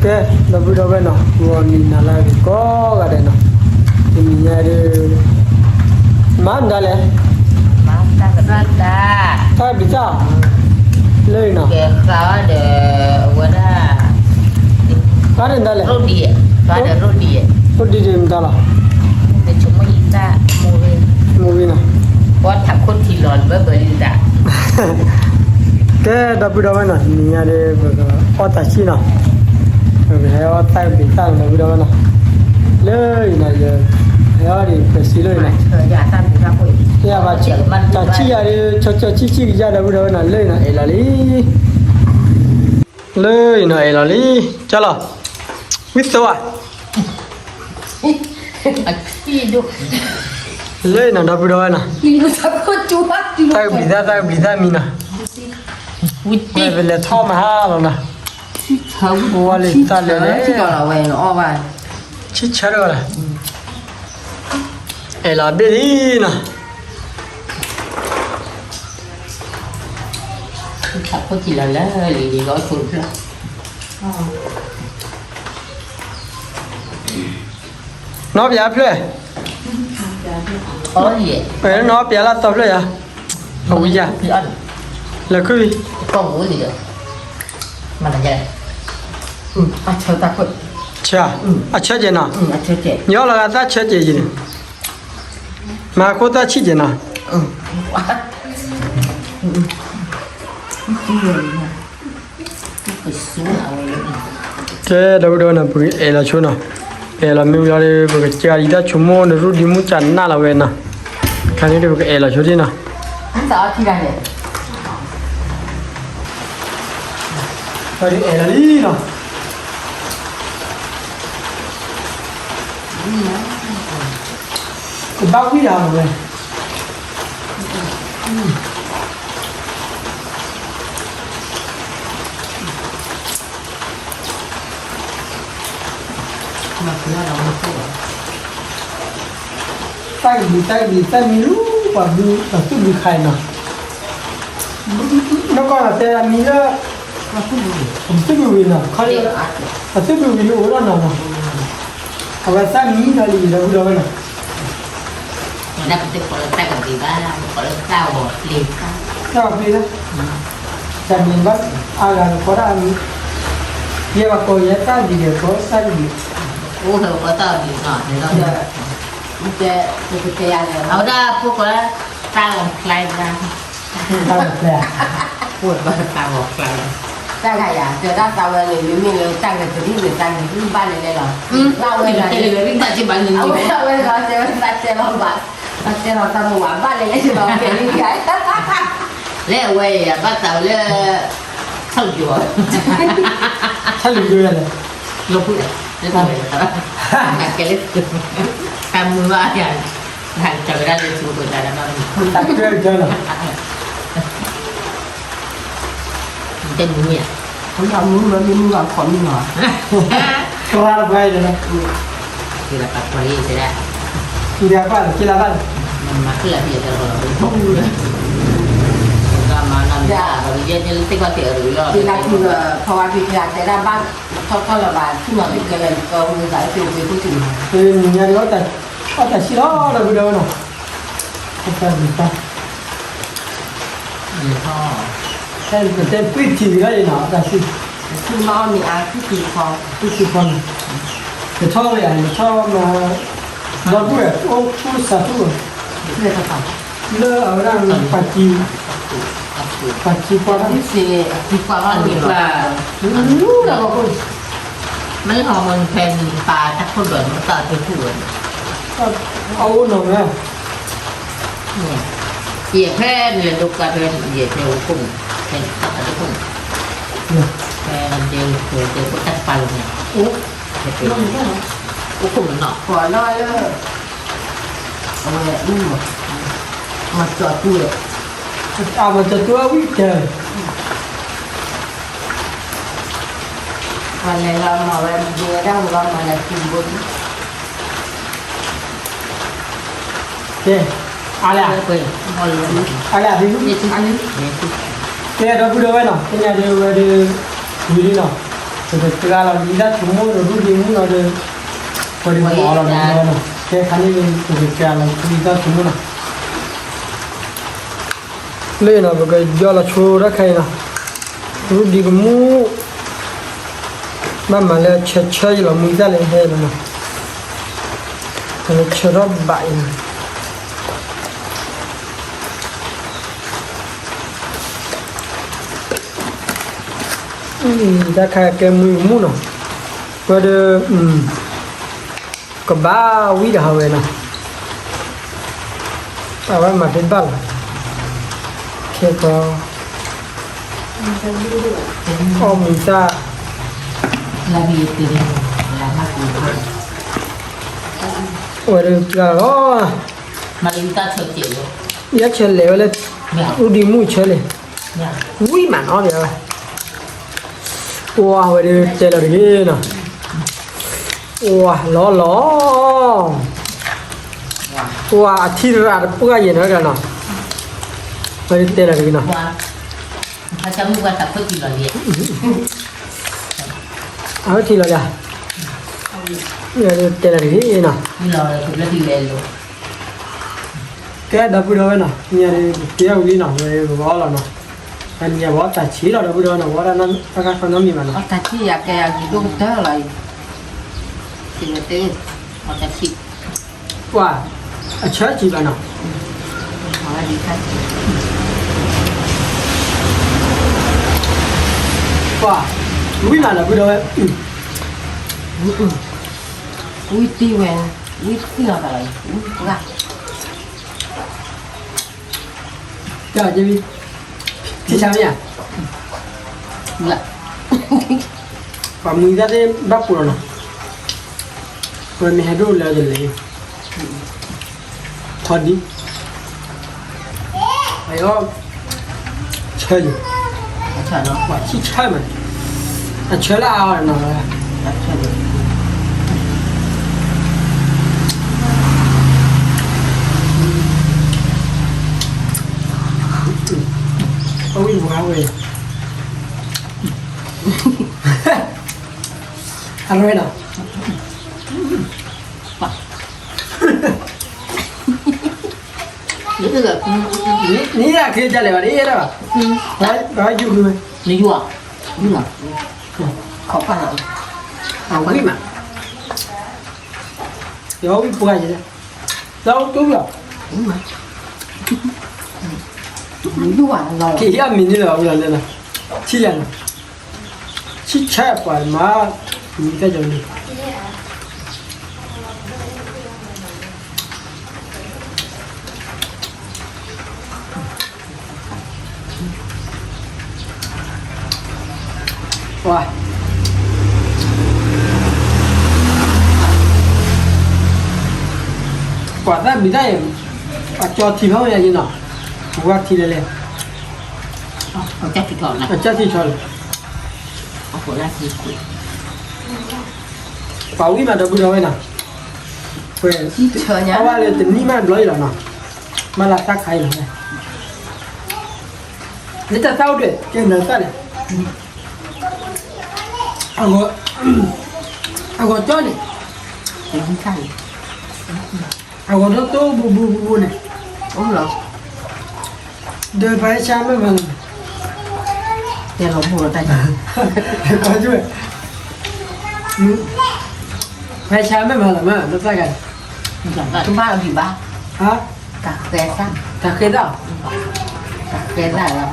ကဲ, ဒီပုၢ်ဒီဝဲၢ်နီၤ, ဂီၤနံၤနၤလၢအဂ့ၤကိးဂၤဒဲးနီၤ, တနံၤညါဒုး မၤမတၤလဲၣ်, တၢ်ဘျုးတၢ်, လၢအံၤနီၤ, ဃါဒီး အဝဲဒၣ် ဃါဒီးမတၤလဲၣ်, ရိဒံ, ဃါဒီးရိဒံ, ရိဒံဒုးမတၤလီၤ, မိၢ်ဂ့ၤနီၤ, ကဲ ဒီပုၢ်ဒီဝဲၢ်နီၤ, တနံၤညါဒုး ပကအီၣ်တၢ်ဆံၣ်နီၤ, ပကဟဲအီၣ်တၢ်ဘျုးတၢ်နီၤ ဒီပုၢ်ဒီဝဲၢ်နီၤ, လၢအံၤနီၤ ယဟဲအီၣ်ဒံးပစံးလၢအံၤနီၤ, တၢ်ဆံၣ်ယၤဒုး ကၠီကၠီဆံၣ်ဆံၣ်ကယၢ် ဒီပုၢ်ဒီဝဲၢ်နီၤ, လၢအံၤနီၤ အဲၣ်လီၤလံ လၢအံၤနီၤ အဲၣ်လီၤလံ, ကၠီလီၤ, ဝံသဝါ, လၢအံၤနီၤ ဒီပုၢ်ဒီဝဲၢ်နီၤ, တၢ်ကဘျံးသၣ် တၢ်ကဘျံးသၣ်မံနီၤ, ဝဲပလဲၤထီၣ်မဟါလီၤနီၤ, ဝဲလံတၢ်လဲၤလဲၣ်, ဆံၣ်ဆၢတဂၤလီၤ, အဲၣ်လီၤဘ့ၣ်လံနီၤ. နီၢ်ပျးဖျၢၣ်, နီၢ်ပျးလၢအသီဖျၢၣ်ယၤ, အဝံယၤ, လဲၤခုၣ်, ဆၢ, အဆၢကဲနီၤ, ယီၢ်လီၤဂာ်သၣ်ဆၢကဲယံၤန့ၣ်, မၤခိၣ်သၣ်ဆံၣ်ကဲနီၤ. ကဲ ဒီပုၢ်ဒီဝဲၢ်နီၤ ပကအဲၣ်လီၤဆိနီၤ, ပအဲၣ်လီၤမ့ၢ်ဝံၤလီၤဒီး ပကစၢ်ဒံးတၢ်ဆိကမိၣ် နရူၣ်ဒံးမူစၢ်နၢ်လီၤဝဲနီၤ, ခါန့ၣ်ဒီး ပကအဲၣ်လီၤဆိဒ်နီၤ, ပအဲၣ်လီၤလံနီၤ. ကဘၣ်ဝံၣ်ဒၣ်ဝဲ, တၢ်ကဘျံး တၢ်ကဘျံး တၢ်မံလူၤ ပှၤဘျုး ပှၤသူၣ်ဘျုးခါအံၤနီၤ, နီၢ်ကီၢ်နီၤ တဲဒၣ်မံလၢ ပှၤသူၣ်ဘျုးဝံၤနီၤ, ခီလၢ ပှၤသူၣ်ဘျုးဝံၤလၢအိၣ်ဒၣ်နီၤနီၤ, အဝဲသၣ်မံဒီးလံ ဒီပုၢ်ဒီဝဲၢ်နီၤ. ဝဲဒၣ်ပတကိးလၢတၢ်ကဘျံးဘၣ်, ပကိးလၢတၢ်ဂီၤပျ့ၤ, တၢ်ဂီၤပျ့ၤလၢ တၢ်မံဘၣ်, အါဂၤကကိးဒၣ်အမံ, ယဲပကိးယဲတၢ်ကဘျံးဒီး ကိးတၢ်ကဘျံး, အိၣ်ဟဲကိးတၢ်ကဘျံးနီၤ, တဲ, တဲယၤလဲၣ်, အဝဲဒၣ်ဖိကိးလၢ တၢ်ဂီၤဖျါဘၣ်, တၢ်ဂီၤဖျါ, ဖိကိးတၢ်ဂီၤဖျါ, တၢ်ဂၤယၤ တဲဒၣ်သးဝဲန့ၣ် မ့မ့ၢ်လၢတၢ်ဂၤပဒံၣ်န့ၣ် တၢ်ဂၤပဒံၣ်ဘၣ်လဲၣ်လဲၣ်လီၤ, ဘၣ်ဝဲဒၣ်, တဲလၢဝဲဒၣ်တဲဘၣ်န့ၣ်, အဝဲဒၣ်တဲဝဲသးတဲလီၤဘၣ်, သးတဲလီၤသးမုာ်ဝဲဘၣ်လဲၣ်လဲၣ်လီၤ, ကဲလံယၤ လၢအဝဲယၤဘၣ်သးဝဲလၢ ဆၣ်လူၤယိၤ, ဆၣ်လူၤယိၤယၤလဲၣ်, လီၤပှံၤ, လၢတၢ်ဝဲ, ကဲလၢ, တၢ်မုာ်ဘၣ်ယၤ, တၢ်ကဝဲဒၣ်လၢဆူကတၢၢ်ဒီး, တၢ်ကဝဲဒၣ်လီၤ, တၢ်မုာ်မ့ၢ်, မုာ်မ့ၢ်မုာ်ဘၣ်ခီမ့ၢ်နီၤ, ကရၢတပှဲၤဒီး, က့ၤလီၤပှၤလံတဲဒၣ်, က့ၤလီၤဘၣ်လံ, က့ၤလီၤဘၣ်လံ, မၤဖုလၢဖံးတၢ်လီၤ, က့ၤလီၤဖံးလၢသ့ၣ်ကီၢ်တဲာ်အရူလီၤ, က့ၤလီၤဖံးလၢဖီဝါဖံးဖျါတဲဒၣ်ဘၣ်, ထီၣ်ထီၣ်လီၤဘၣ် ထံၣ်မၤဖံးကဲလၢကဝံသးအ့ၣ်ဖိတမၤ, နံၤညါဒီး အီၣ်တၢ်ဆံၣ်လီၤ ဒီပုၢ်ဒီဝဲၢ်နီၤ, အီၣ်တၢ်ဆံၣ်, ကတဲပှံၢ်ထံၣ်ဝံၤလီၤအံၤနီၤ အီၣ်တၢ်ဆံၣ်, ပှံၢ်ထံၣ်ဖီ, ပှံၢ်ထံၣ်ဖီနီၤ, ယထီၣ်ဝဲယၤ ယထီၣ်မၤ, ဒီပုၢ်ဝဲၢ် အိၣ်ဆူၣ်စးထူၣ်, လၢအဝဲဒၣ်ပှၤစံး, ပှၤစံးကွၢ်တၢ်, ပှၤစံးကွၢ်လီၤန့ၣ်လီၤ, မ့ၢ်ဟီမနုၤဖဲန့ၣ် ပာ်တၢ်ခိၣ်ဒွးန့ၣ် ပာ်တၢ်ခိၣ်ဝဲန့ၣ်, အအိၣ်နီၤမ့ၢ်, ယဲၢ်ဖဲန့ၣ်လဲၤဒိးကါဖဲ ယဲၢ်ဖဲအိၣ်ခိၣ်န့ၣ်, ဖဲတၢ်ခိၣ်န့ၣ်, ဖဲဒဲအိၣ်ခိၣ်တၢ်တပာ်လီၤန့ၣ်, အိၣ်ခိၣ်မနီၤ, ပှၤလီၤလၢ အဝဲမ့ၢ်မၤ, မၤကၠီၤတူၢ်ဝဲ, အမၤကၠီၤတူၢ်ဝဲဝံၤတၢ်, ပှၤလဲၤလီၤမၤဝဲ ဒ်ဝဲဒၣ်မၤလီၤမၤလၢသုဘိ, ကဲ, အါလၢ, အါလၢ, ကဲ ဒီပုၢ်ဒီဝဲၢ်နီၤ သ့ၣ်ညါဒ်ဝဲဒၣ်, ဝံၤလံနီၤ, ပ ပကပှ့ၤလီၤလံာ်တၢ်ဆိကမိၣ်ဒီး ရူဒံမူနီၤဒီး ပှၤဒုးပအီလီၤနီၤ, ကဲခါန့ၣ် ပကပှ့ၤလီၤလံာ်တၢ်ဆိကမိၣ်နီၤ. လၢနီၤ ပကယီလီၤဆိတၢ်ခဲအံၤနီၤ, ရူဒံကမူၣ် ဘၣ်မၤလၢဆၢဆၢယလီၤ မူသၣ်လၢဟဲလီၤနီၤ, လၢဆၢထီၣ်ဘးအံၤနီၤ. တၢ်ခါကဲမူကမူၣ်နီၤ, ပှၤဒီး ကဘၣ်ဝံၣ်ဒီးဟးဝဲနီၤ, အဝဲမၤတဘၣ်လီၤ, ခဲကီ အီၣ်မူသၣ်, ဝဲဒၣ်လီၤ, ယဆၢလဲၤဝဲလၢ ရူဒံမူၣ်ဆၢလဲၣ်, ဝံၣ်မးနီၤ ပှၤဝဲဒၣ်တဲလီၤတဂ့ၤနီၤ, ပှၤလီၤလီၤ, ပှၤအထံရၣ်တပှၢ်ယဲၢ်နီၤနီၤ, ဝဲဒၣ်တဲလီၤတဂ့ၤနီၤ, အဝဲထံၣ်လီၤလံ, တဲလီၤတဂ့ၤနီၤ, ကဲဒီပုၢ်ဒီဝဲၢ်နီၤ, ညါဒုး ပက့ၤအီၣ်ဝံၤလံနီၤ, ဝဲပကအီၣ်လီၤနီၤ, တနံၤညါပအီၣ်တၢ်ဆံးလီၤ ဒီပုၢ်ဒီဝဲၢ်နီၤ, ပအီၣ်တၢ်နီတခါနီတမံၤဘၣ်နီၤ, အီၣ်တၢ်ဆံးယၤကဲယၤဒိၣ်ကတၢၢ်လီၤအံၤ, ပှၤ အဆၢကံဘၣ်နီၤ, ပှၤ ဝံၣ်မးဒီပုၢ်ဒီဝဲၢ်, ဝံၣ်တံၢ်ဝဲ, ဝံၣ်တံၢ်လီၤသးလီၤ, ဝံၣ်ပှၢ် ကဲ ထံဆါမ့ၢ်ဧါ, ပှၤမူသၣ်သ့ၣ်ဘၣ်ပှဲၤလီၤနီၤ, ပှၤမ့ၢ်ဟဲဒိၣ်လဲၤယလဲၤ, ထီဒံး, အအီၣ် ဆၢယံၤ, ပှၤဆံၣ်ဆၢမး, အဆၢလၢအအီၣ်နီၤ, အဝံၣ်ပှၤဝဲ အလွဲနီၤ, နံၤအခဲဒ်လဲၣ်ဘၣ် နအီၣ်ဘၣ်, ဘၣ်ယူၤကွံာ်ဝဲ, နယူၤ, ယူၤ, ခီၣ်ဖးလီၤ, အဝံၣ်မး, ယဝံၣ်ပှၢ်ယဲ, လၢအတူၢ်လီၤ, က့ၤဟံးအမံၤန့ၣ်လီၤ ဝံၤလီၤလၢလီၤ, ထံၣ်ယၤနီၤ, ဆံၣ်ဆၢပှၤမၤ, မံၤတၢ်ယၤန့ၣ် ပှၤ, ပှၤသၣ်မံၤတၢ်အံၤ, အကၠီထံဖီမ့ၢ်ယၤယံနီၤ, ပှၤထံလဲၤလဲၤ, အကၠီထံဆီလဲၣ်, ပှၤဝံၣ်မးဒီပုၢ်ဒီဝဲၢ်နီၤ, ပှၤ, အဝဲလၢတနံၣ်မးဘျီအံၤလီၤနီၤ, မၤလၢသၣ်ခါအံၤလီၤ, လၢတၢ်သၣ်အိၣ်ဒံး ကဲနၤသၣ်န့ၣ် အဂီၤ, အဂီၤကၠီန့ၣ်, အဂီၤဒီးတိၢ်ဘူးဘူးဘူးဘူးန့ၣ်, ဒီးပှၤဟဲဆါမ့ၢ်မၤလီၤ, တဲလီၤဘူးလီၤတၢ်, ပှၤဟဲဆါမ့ၢ်မၤလီၤမး လၢသၣ်ဂၤန့ၣ်, တဘၣ်အဘံၤဘၣ်, ဟါ, တၢ်ဃဲသၣ်, တၢ်ဃဲသၣ်, တၢ်ဃဲသၣ်လီၤ,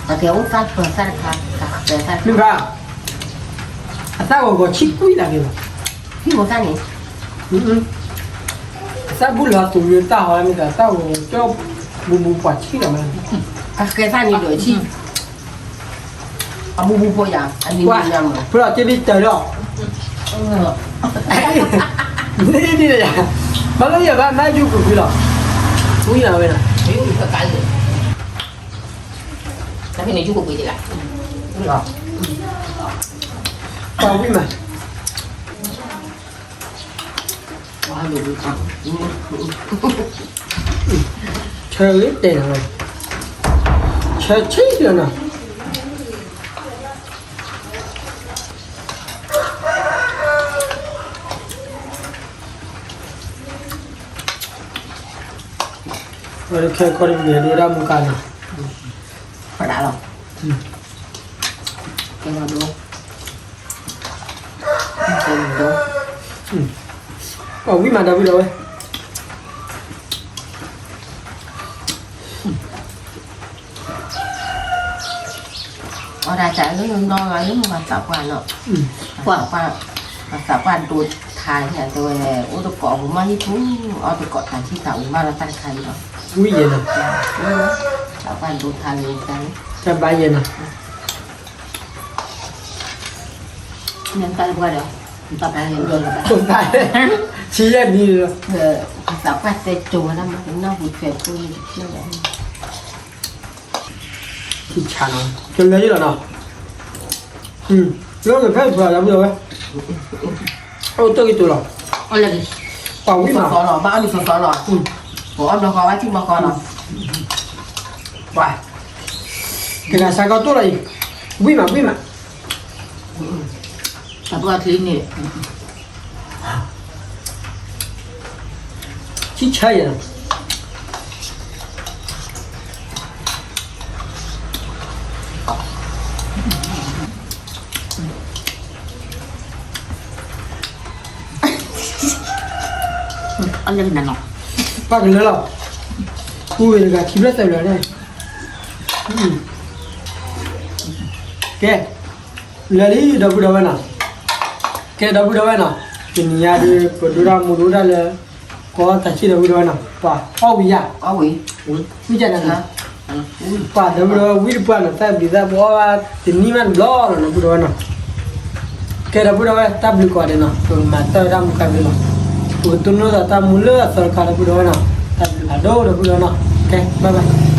ပကအိၣ်သၣ်ဖျီသၣ်တခါ, တၢ်ဃဲသၣ်, မ့ၢ်ဘၣ်, အသၣ်ဂီၤဂီၤဆံးကွံာ်တၢ်က့ၤလီၤ, ဆံးဂီၤသၣ်န့ၣ်, အသၣ်ဘူၣ်လီၤသူၣ်ယိၤသၣ်ဟီမ့ၢ်သး သၣ်ဂီၤဂီၤကၠီ, ဘူးဘူးပှၤဆံးလီၤမး, တၢ်ဃဲသၣ်န့ၣ်ဒီးဆံး အဘူးဘူးဖိယၤ, အနံၤညါမး, ဖိလီၤက့ၤဘံတၢ်ဒီး, နံၤဒ်ယၤ, မၤလၢယဘၣ်မၤယူၤကွံာ်ကွံာ်လီၤ, ဝံၤလီၤဝဲလီၤ, တၢ်ဖဲန့ၣ်ယူၤကွံာ်ကွံာ်ဒ်လီၤ, ပှၤဝံၤမး ဆၢဂ့ၤတဲာ်လီၤ, ဆၢဆံးလီၤနီၤ, ခဲကီၢ်တပူၤန့ၣ် ဒိၣ်ဒၣ်မူကါနီၤ, ပဒၣ်လီၤ, ကဲလီၤဒိၣ်, ကဲလီၤဒိၣ်, အီၣ်ဝံၣ်မးဒီပုၢ်ဒီဝဲၢ် အီၣ်ဒၣ်တၢ်လၢနီၢ်ဂၤလၢပှၤသးပှၢ်နီၤ, ပှၤ ပှၤသးပှၢ်ဒိးထါန့ၣ် တဲဝဲ အိၣ်တကိးပူၤမးဟံၣ်ပူၤ, အီၣ်တကိးတၢ်ထံၣ်တၢ်အူမးလီၤတၢ်တခါအံၤလီၤ, ဝံၣ်ယဲနီၤ, သးပှၢ်ဒိးထါန့ၣ် တၢ်ဘါယဲနီၤ, တၢ်ဘါယဲ, တၢ်ဘါယဲ, ဆံယဲၢ်နံၣ်လီၤ, သးပှၢ်တဲကၠိဝဲဒၣ်မး နီၢ်ပူၤထွဲဖိန့ၣ်တဖျၢၣ်လီၤ ထံဆါနီၤ ကလၢယလီၤနီၤ, လၢကဖဲပှၤလၢပှဲၤဝဲ, အိၣ်တၢ်ဂ့ၤတိၤလီၤ, ပှၤဝံၣ်မး, ဘၣ်အီၣ်လံစီစီလီၤ, ပှၤအီၣ်ဘျီဃီဝဲထံဘျီဃီလီၤ, ပှၤ, ကနၤဆါကီတိၢ်လီၤအံၤ, ဝံၣ်မး ဝံၣ်မး, တၢ်ပှၤချံန့ၣ် ဆံဆါယဲနီၤ, ပၢ်ကလၢလီၤ, ပူၤဝဲတဂၤခံဖျၢၣ်သၢဖျၢၣ်န့ၣ်, ကဲ, လၢလံဒီပုၢ်ဒီဝဲၢ်နီၤ, ကဲဒီပုၢ်ဒီဝဲၢ်နီၤ, တနံၤညါဒီး ပဒိၣ်တၢ်မူဒိၣ်တၢ်လၢ ကီတၢ်ဆံၣ်ဒီပုၢ်ဒီဝဲၢ်နီၤ, ပှၤအီၣ်ဝံၤယၤ, ဝံၣ်ကနၤနီၤ, ပှၤဒီပုၢ်ဒီဝဲၢ်ဝံၣ်တပှၢ်နီၤ သၣ်ဘျုးသၣ်ဘီအီၣ်ဘၣ်တနံၣ်မးတဘျီလီၤ ဒီပုၢ်ဒီဝဲၢ်နီၤ, ကဲဒီပုၢ်ဒီဝဲၢ် တၢ်ဘျုးကိးဂၤဒဲးနီၤ ပကမၤတၢ်ဝဲဒၣ်မူကါဘျုးလီၤ, ပကတိၢ်နီၣ်သးတၢ်မူလၢအသီတခါဒီပုၢ်ဒီဝဲၢ်နီၤ, တၢ်ဘျုးဖးဒိၣ်ဒီပုၢ်ဒီဝဲၢ်နီၤ, ကဲ bye bye.